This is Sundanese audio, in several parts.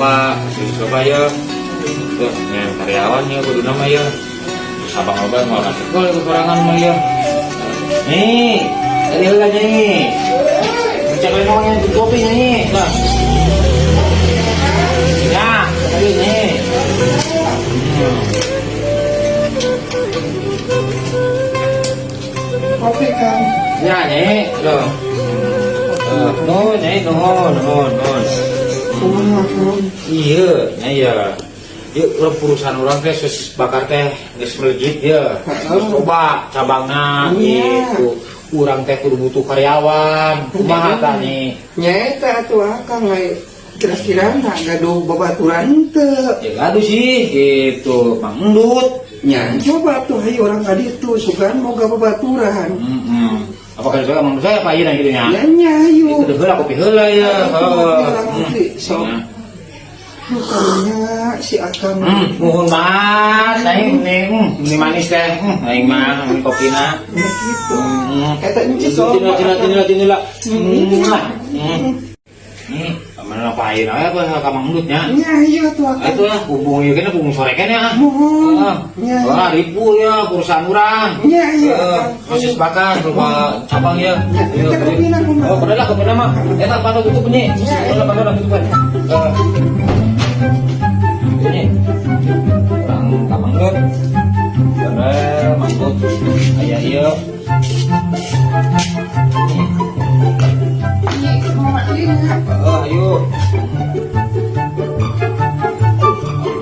Bapak, serius Bapak ya. Tuh, yang karyawan ya kudu nama ya. Sabang loba mau ngasih gol kekurangan mah ya. Nih, tadi heula nih. Mencek lemongnya di kopi nih. Lah. Ya, tadi nih. Kopi Kang. Ya nih, loh. Nuhun, nih, nuhun, nuhun, nuhun. Kumaha Kang? Iya, nya iya. Yuk, urang perusahaan urang teh sosis bakar teh geus melejit ya. Geus loba cabangna gitu. Urang teh kudu butuh karyawan. Kumaha tah nih? Nyaeta atuh Akang ai kira-kira na gaduh babaturan teu. Ya gaduh sih gitu, Mang Endut. Nya coba tuh hayu urang ka ditu sugan moga babaturan. Heeh. Apa kan saya Mang saya apa ieu gitu nya? Nya nya hayu. Itu heula kopi heula ya. Heeh. Heeh. Sok. Duh, karunya si Akang. Nuhun banget, aing nih, ini manis teh, aing mah, ini kopina. Ya gitu. Hmm. Eta ini sok. Tinggal, tinggal, tinggal, tinggal. Lah. Nih, mana ngapain aja apa ka Mang Endut nya? Nya iya tuh Akang. Itu lah, hubung ieu kena hubung sore kene ah. Mohon. Ah, Nya. wah, ribu ya perusahaan urang. Nya iya. Eh, sosis bakar lupa cabang ya. Ya, Iya, kita kopina kumaha? Oh, padahal lah kopina mah. Eta pantau tutup nih. Padahal pantau tutup. Eh. Ini. Urang ka Mang Endut. Bener, Mang Endut. Aya ieu. Nya mau ieu. Oh, ayo.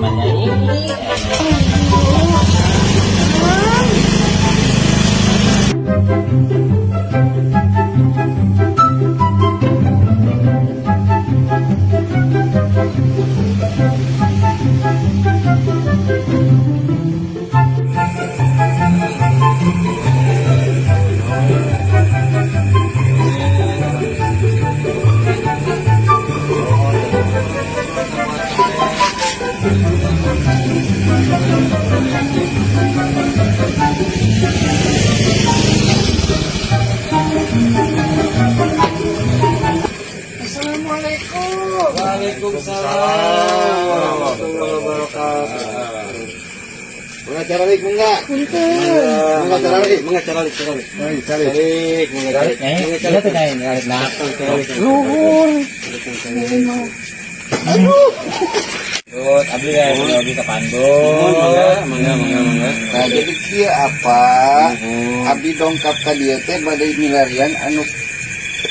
Mana ini? Assalamualaikum. Waalaikumsalam warahmatullahi wabarakatuh. Mangga caralik mangga. Punten. Mangga caralik, mangga caralik, caralik. Caralik, mangga Tarik, caralik. nih. Iya tuh, nih, tarik, nah. Nuhun. Dut, abdi ya, abdi ke Bandung. Mangga, mangga, mangga, mangga. Nah, jadi kieu apa? Abdi dongkap ka dieu teh bade milarian anu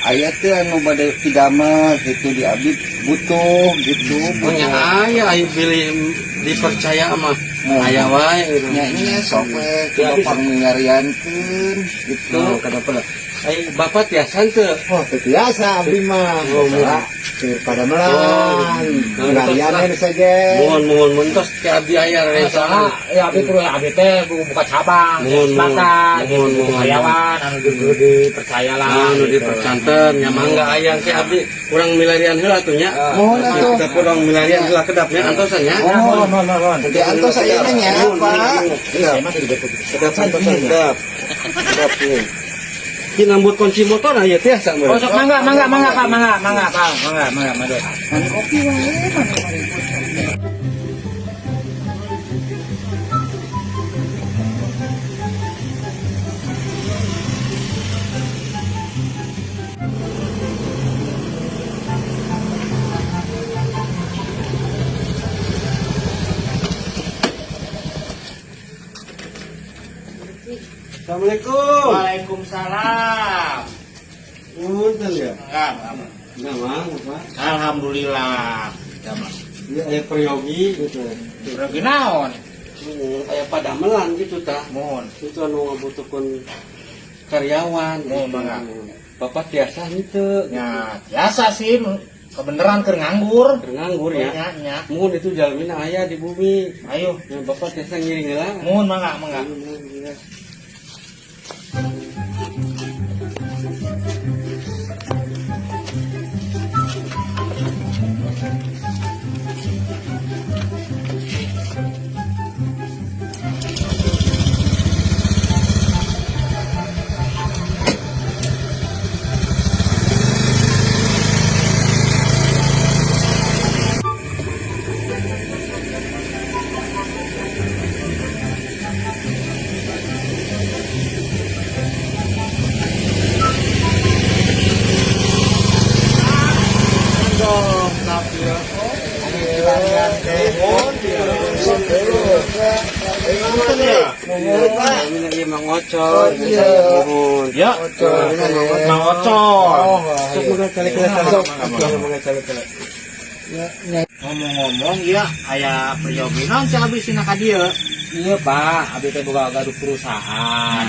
aya teh anu bade pidamel gitu di abdi butuh gitu. Punya aya ayo pilih dipercaya mah. Aya wae gitu. Nya nya sok we kudu pangmilariankeun gitu. Oh, kenapa lah? Ai bapak tiasa teu? Oh, teu biasa abdi mah. Oh, murah. Pada melan. Oh, Milarian saja. Mohon mohon mun tos ke abdi aya Soalnya, rencana. ya abdi perlu abdi teh buka cabang, Mohon, bakar, mohon, gitu, mohon. karyawan, anu dipercaya lah. Anu gitu. dipercanten nya mangga aya ke abdi urang milarian heula atuh nya. Mohon atuh. Kita kurang milarian heula kedapnya antosan nya. Ya, mohon, mohon, mohon. Di antos ayeuna nya, Pak. Iya, kedap antosan kedap. Kedap nih. Ki nambut kunci motor aya tiasa Oh, sok mangga, mangga, mangga, Pak, mangga, mangga, Pak, mangga, mangga, mangga. Ngan kopi wae mana ribut. Assalamualaikum. Waalaikumsalam. Punten ya. Enggak, enggak. Enggak mang, Pak. Alhamdulillah. Ya, Mas. Iya aya peryogi gitu. Lagi naon? Aya padamelan gitu tah. Mohon. Itu anu ngabutuhkeun karyawan. Oh, gitu. mangga. Bapak tiasa henteu. Ya, biasa sih, kebeneran keur nganggur. Keur nganggur ya. Nya, nya. Mun itu jalmina aya di bumi. Ayo, Ya, Bapak tiasa ngiring heula. mohon mangga, mangga. Mangga. Ini ieu Mang Ocol. Iya. Nuhun. Ya, Ocol. Mang Ocol. Sok mangga calik heula, calik. Mangga calik heula. Ngomong-ngomong ya, aya peryogi naon si abi sina ka dieu? Iya, Pak, abi teh boga gaduh perusahaan.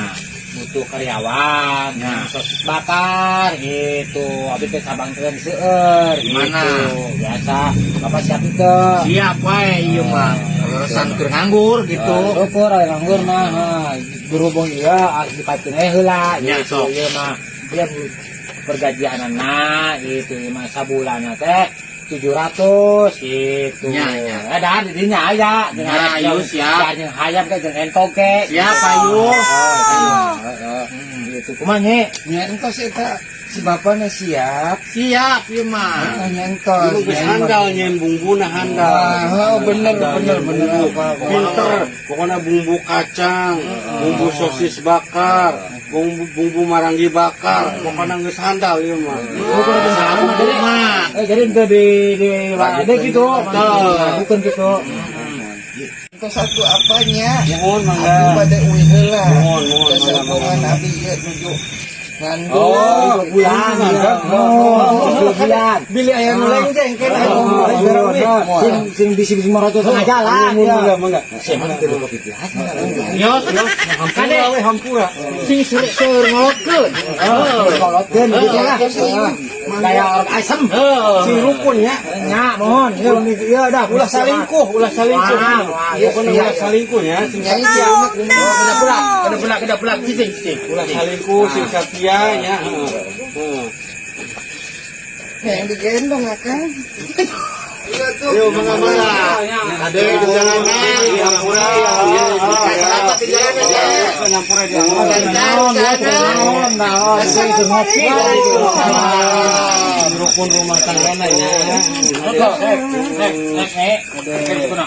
Butuh karyawan, nah, sosis bakar gitu. Abi teh cabang teh seueur Mana? gitu. Biasa, Bapak siap itu. Siap wae ieu mah. Urusan keur nganggur gitu. Syukur aya nganggur mah. Ha, berhubung ieu dipakeun we heula Ya, gitu sok. ieu mah. Ieu pergajianana gitu ieu mah sabulanna teh 700 gitu. Ya, ya. Ada di dinya aya jeung Ya, hayam ayo, siap. jeung hayam ke jeung entog ke. Siap, ayo. Heeh. Gitu kumaha nye? Nya entos eta si bapakna siap. Siap ieu mah. Heeh, nya entos. Ieu geus handal nyen bumbuna handal. Ah, oh, bener, Handal bener, nyen bener, bumbu. apa, apa. Pinter, pokoknya bumbu kacang, bumbu sosis bakar, bumbu bumbu maranggi bakar, pokoknya geus handal ieu mah. Bisa bumbu mah. Jadi ente di ada gitu, bukan gitu. Entos satu apanya? Nuhun Abi mangga. bade uih heula. Nuhun, nuhun, mangga, Sehubungan mangga. abi ieu nuju ngandung. Oh, 2 bulan. Mangga. Oh, 2 bulan. Bilih aya nu lengjeng kan aya nu Oh, sing sing bisi-bisi maroto tengah jalan. Mangga, mangga. Saya mah teu kopi gelas. Yo, Hampura we hampura. sing seur ngolotkeun. Oh, kolotkeun gitu lah. Kayak orang asem. Sing rukun nya. Nya, mohon. Ieu ieu dah Ulah salingkuh, ulah salingkuh. Wah, wah, Pokoknya iya, ulah salingkuh ya, sing Nyai satia. Kada pula, kada pula, kada pula cicing, cicing. Ulah salingkuh, sing satia nya. Heeh. Yang digendong akang. Yo mangga mangga. Ade di jalan di hampura ya. Selamat di jalan ya. Hampura di hampura. Naon, naon, naon. Ngopi. Rukun rumah tangga na ya. Nek, nek, nek. Ada.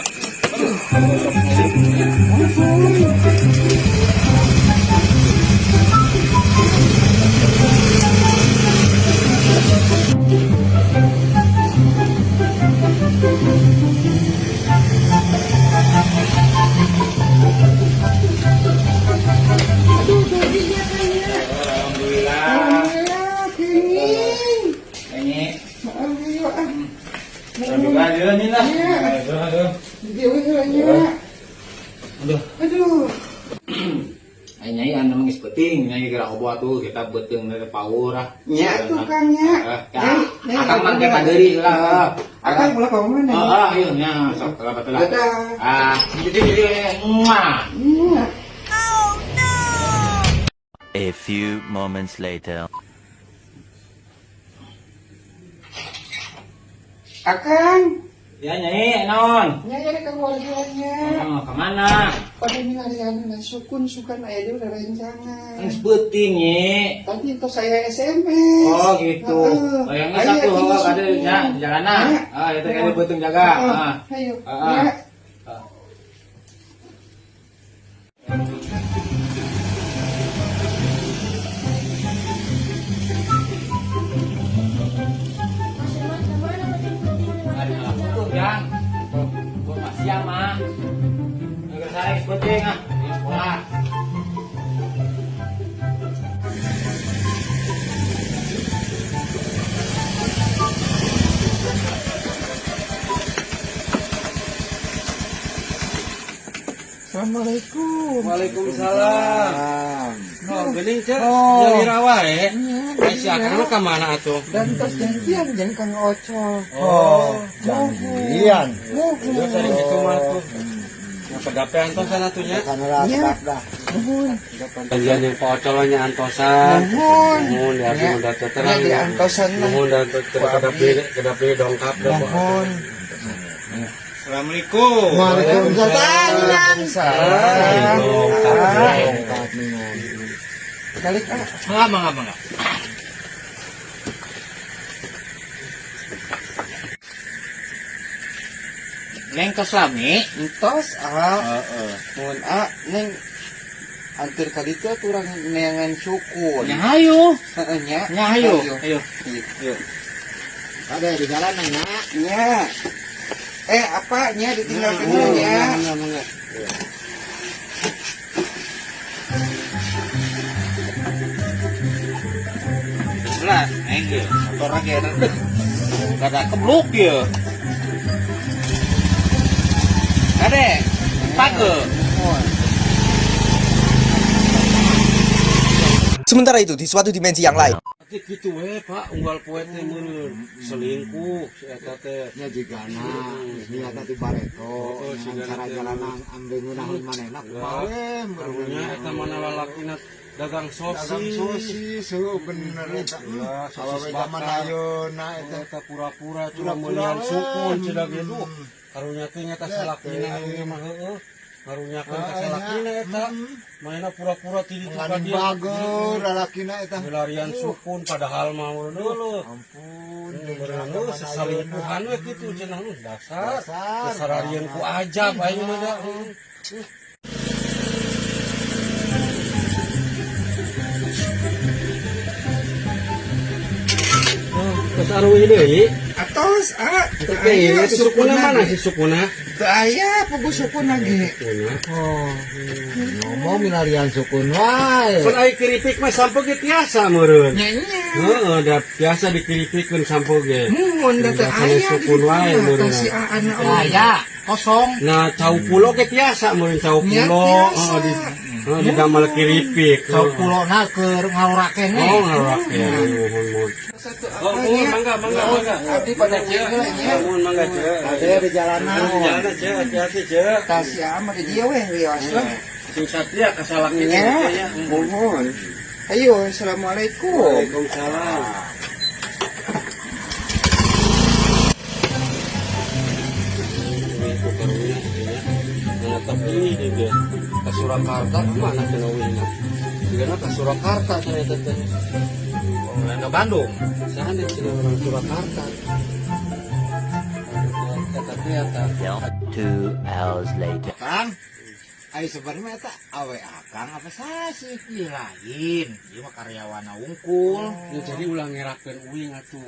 Alhamdulillah. Alhamdulillah, kenging. Ini Ayo ah. Alhamdulillah jalan ini lah. Aduh, aduh. Deui heula nya. Aduh. Aduh. Ai nyai anu mah geus peuting, nyai geura obo atuh kita beuteung dari paur ah. Nya tuh Kang nya. Eh, akang mah kita deuri lah. Akang ulah ka mana? Heeh, ieu nya sok lah batelah. Dadah. Ah, jadi jadi muah. Nya. A few moments later. Akang. Ya nyai naon? Nya ya ka nya. Oh, kemana? Pada milarian na sukun sukan aya deui rerencangan. Geus peuting nyi. Tadi itu saya SMS. Oh gitu. Heeh. Oh yang Ayo, satu atuh, oh, ada sukun. ya di jalanan. Ya. Ah itu kan beuteung jaga. Heeh. Ah. Ayo. Ah. Ya. Ada tuh yang. Gua masih ama. Agar saya geus peuting ah. Di sekolah. Assalamualaikum. Waalaikumsalam. Oh, geuning cek. Nyalira wae. Ai si akang mah ka mana atuh? Dan tos janjian jeung Kang Ocol. Oh, janjian. Muhun. Sering kitu mah atuh. Nya pegape antosan atuh nya. Sana lah, Nya. tetap dah. Muhun. Janjian yang Pak Ocol nya antosan. Muhun. Muhun ya Nya. udah terang. Nya di antosan lah. Muhun dan kedapi dongkap dah Pak Ocol. Muhun. Assalamualaikum. Waalaikumsalam. Salam. Dongkap minum. Balik ah. Mangga mangga mangga. Neng tos lami. Entos ah. Mun ah neng anteur ka ditu atuh urang neangan sukun. Nya hayu. Heeh nya. Nya hayu. Ayo. Ayo. Ada di jalan nya. Nya. Eh apa nya ditinggalkeun nya. Mangga mangga. Ge. Motor ge deh. Kada kebluk ye. Kade, pake. Sementara itu, di suatu dimensi yang lain. Tapi gitu we, Pak, unggal poe teh meureun selingkuh si eta teh. Nya jigana geus niatna ti bareto Oh, ngan sigana cara teh. jalanan ambe ngeunaheun manehna kumaha we Karunya eta mana lalakina dagang sosis. Dagang sosis, heuh bener eta. Ya, sosis Awewe zaman bakar. ayeuna eta. Eta pura-pura cuma Pura-pura meulian we. sukun cenah ge duh. Karunya teh nyata salakina anu mah heueuh. Ngarunyakeun ka salakina eta. Mainna pura-pura ti ditu ka Nganing dieu. bager lalakina eta. Milarian sukun padahal mah leuleut. Ampun, Berenang sesalingkuhan we kitu cenah dasar. Dasar. Dasararieun ku ajab aing mah da. Oh, terus aruih deui. Atos, ah, teu Oke, aya si sukuna mana si sukuna? Teu aya pugu sukuna ge. Sukuna. Oh, ngomong milarian sukun wae. Pan ai keripik mah sampo ge tiasa meureun. Nya nya. Heeh, da tiasa dikiripikeun sampo ge. Mun da teu Sanes aya sukun wae meureun. si aana Ya, kosong. Nah, cau pulo ge tiasa meureun cau Nya, pulo, tiasa. heeh di heeh di damel keripik. Kau pulona keur ngaorakene. Oh, ngarakene nuhun muhun. Satu Oh, muhun mangga mangga mangga. Abdi pada Ceu. heula nya. Muhun mangga ceu. Ade di jalanan. Muhun jalan ceu, hati-hati ceu. Tah si Aa mah di dieu we wios lah. Sing satria kasalakina Nya, teh nya. muhun. Ayo, assalamualaikum. Waalaikumsalam. Itu karunya ya. Menetap ini dia ke Surakarta kemana cenah uingna? Sigana ke Surakarta cenah eta teh. Oh, lain ke Bandung. Sana cenah orang Surakarta. Eta teh eta. 2 hours later. Kang, ai sebenarnya eta awe akang apa sasih? Ih, lain. Ieu mah karyawana wungkul. Ya, jadi ulah ngerakeun uing atuh.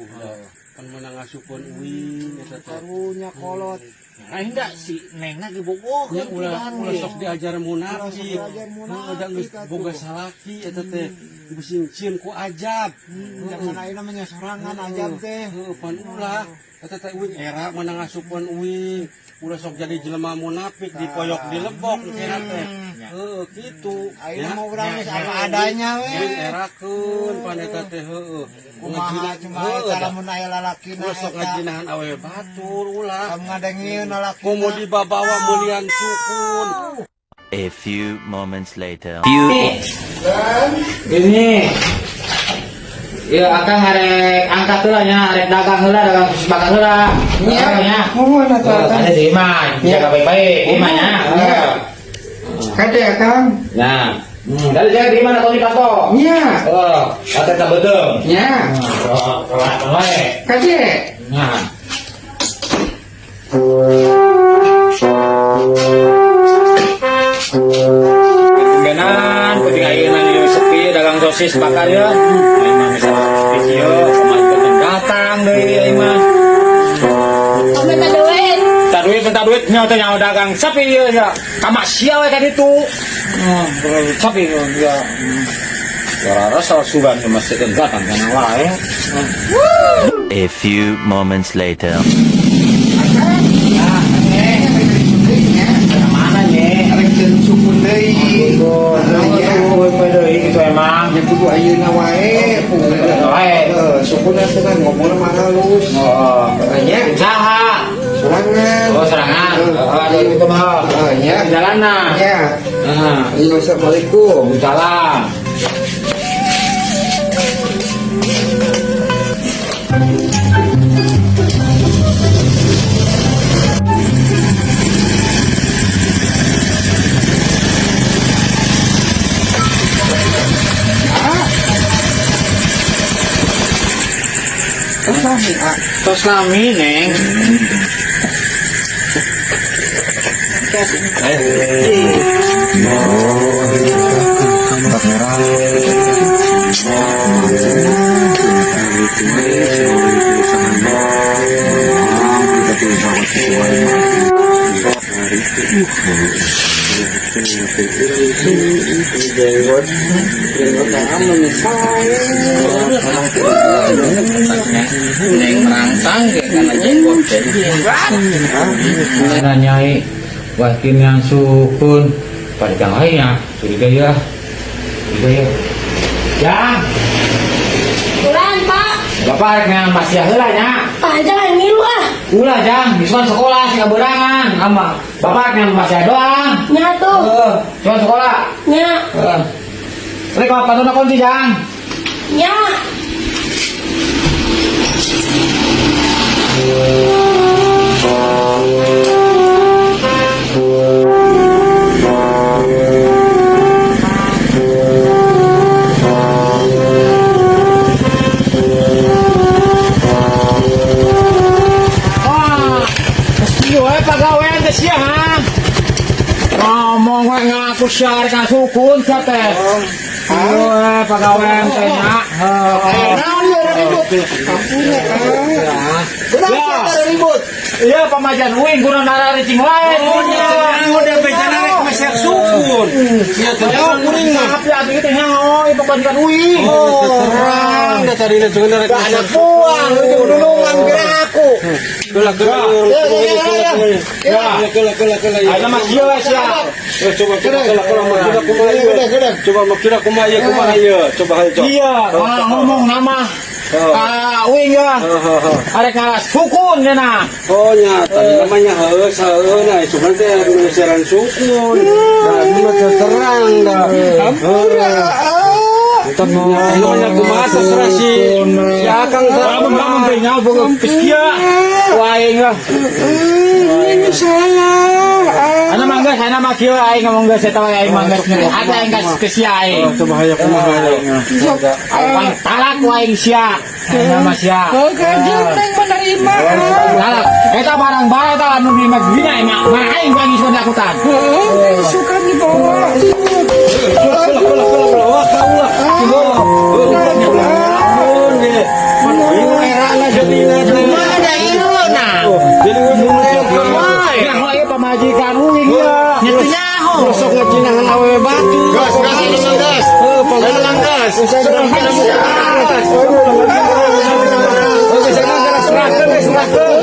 Pan meunang ngasupkeun uing eta teh. Karunya kolot. Nah, hendak si Nengna ge bogoh Ya ulah ulah sok diajar munafik. Ulah sok diajar munafik, Heeh, da geus atuh. boga salaki eta teh. Bising cieun ku ajab. Zaman ayeuna mah nya sorangan ajab teh. Heeh, pan ulah eta teh uing era meunang ngasupkeun uing. Ulah sok jadi jelema munafik dipoyok dilebok kira teh. Heeh, kitu. Ayeuna mah urang geus apa adanya we. Uing erakeun pan eta teh heueuh. Kumaha cuma eta lamun aya lalakina Ulah sok eta. ngajinahan awewe batur ulah. Kamu ngadengieun lalakina. Komo dibabawa meulian sukun. A few moments later. Few. Ini. Ya akang arek angkat heula nya, arek dagang heula, dagang sosis bakar heula. Nya, nya. muhun atuh Oh, Akang. ada di imah, jaga baik-baik, imah nya. Nya. Kade Akang. Nah, dari jaga di mana kau di pasto? Nya. Oh, kata tak betul. Nya. Oh, kalau wae. Kade. Nah. Tumbenan, penting ayeuna di sepi dagang sosis bakar ya. Aing mah bisa sepi ieu, pamajikan datang deui aing mah. Minta duit. Minta duit, nya teh nyawa dagang sapi ieu ya. Kama sia we ka ditu. Sapi ya. Ya rasa sugan masih datang kana wae. A few moments later. Nya. Mana nya? Arek ceun sukun deui. Nya. Deui gitu emang. Nya kudu ayeuna wae. Wae. Heuh, sukuna teh kan ngomongna mah halus. Oh, Nya. usaha. Sorangan. Oh, serangan. Oh, ada itu mah. Heeh, nya. Jalana. Nya. Heeh. Ayo, assalamualaikum. Salam. Oh, sami, ah. Tos lami, Neng. Jenggot. Jenggot amun saya. Neng merangsang ge kana jenggot teh. Nanyai wah kini yang sukun pada yang lainnya curiga ya, curiga ya. Jang. Bulan, Pak. Bapak rek ngan masih heula nya. Ah, jangan ngilu ah. Ulah, Jang, disuan sekolah sih kaberangan ama bapak rek ngan masih doang. Nya tuh. Heeh, suan sekolah. Nya. Heeh. Rek apa pantuna kunci, Jang? Nya. Wah, iya we pagawean teh sia ha. Ngomong we ngaku sia rek ngasukun sia teh. Iya pagawean teh nya. Heuh. Naon ieu ribut? Ya. Ribut. Iya pamajikan uing kudu nararicing wae. Oh, nya udah bejana rek meser sukun. Nya teh kuring mah. Tapi atuh ieu teh nyaho ieu pamajikan uing. Oh, terang dah tadi na cuman rek. Ada puang, itu nulungan geura aku. Kela kela. Ya. Kela kela kela. Ayeuna mah kieu we sia. Coba coba kela kela makira kumaha ieu. Coba makira kumaha ieu kumaha ieu. Coba hayo coba. Iya, ngomong nama. Ah, uing ya. Arek ngalah sukun cenah. Oh nya, tadi namanya heuh heuh nah cuman teh meseran sukun. Nah, ini mah terang dah. Ampura. Tetap nya kumaha terserah si si Akang teh. Lamun lamun teh nyaho boga geus kieu. Wah aing lah. Ini salah. Ana mah geus, ana mah kieu aing ngomong geus eta wae aing mah geus nyeri hati aing geus ke sia aing. Coba hayo kumaha hayo. Aing pan talak ku aing sia. Ana mah sia. Oh, kajeun neng menerima. Talak. Eta barang bae eta anu di mah gina mah. Mah aing bang isuan dakutan. Heeh, suka dibawa. Kela kela kela kela wah kaulah. Mana ieu nah. Jadi Nyaho ieu pamajikan uing ieu. Nya teu nyaho. Sok ngecinahan awewe batu. Gas, gas, gas. Gas, Gas. Gas.